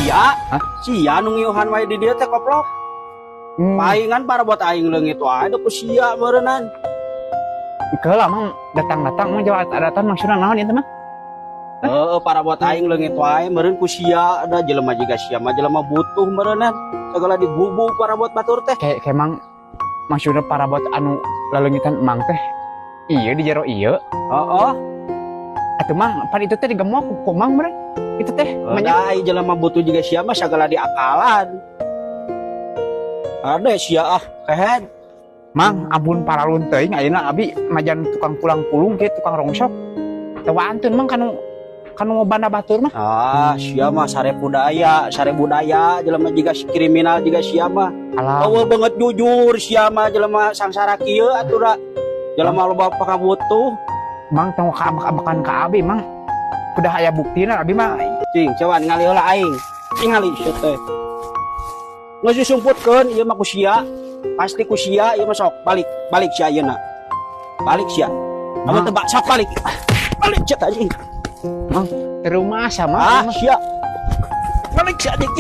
Sia. Hah? Sia nu ngiuhan wae di dieu teh, koplok. Paingan parabot aing leungit wae da ku sia meureunnan. Keula, Mang, datang-datang mah jawab datang maksudna naon ieu teh, Mang? Heeh, parabot aing leungit wae meureun ku sia, da jelema jiga sia mah jelema butuh meureunnan. Segala digubug parabot batur teh. Kayak kayak Mang, maksudna parabot anu laleungitan Mang teh iya di jero ieu? Heeh. Atuh, Mang, pan itu teh digemok ku Mang meureun. Itu teh banyak. Da ai jelema butuh jiga sia mah segala diakalan. Ada sia ah, kehed. Mang, ampun paralun teuing, ayeuna abi majan tukang pulang-pulung kieu, tukang rongsok. Teu wantun, Mang, kanu kanu banda batur mah. Ah, sia mah sare budaya, sare budaya jelema jiga si kriminal jiga sia mah. Alah, Eueuh banget jujur sia mah, jelema sangsara kieu atuh da. Jelema loba pakabutuh. Mang, tong kaambek-ambekan ka abi, Mang. Udah aya buktina abi mah. Cing, coba ningali heula aing. Tingali sia teh. Geus disumputkeun ieu mah ku sia. Pasti ku sia ieu mah. Sok balik, balik sia ayeuna. Balik sia. Kamu Mang. Tebak, sok balik. Balik sia anjing. Mang, terumah sama Ah, sia. Balik sia anjing.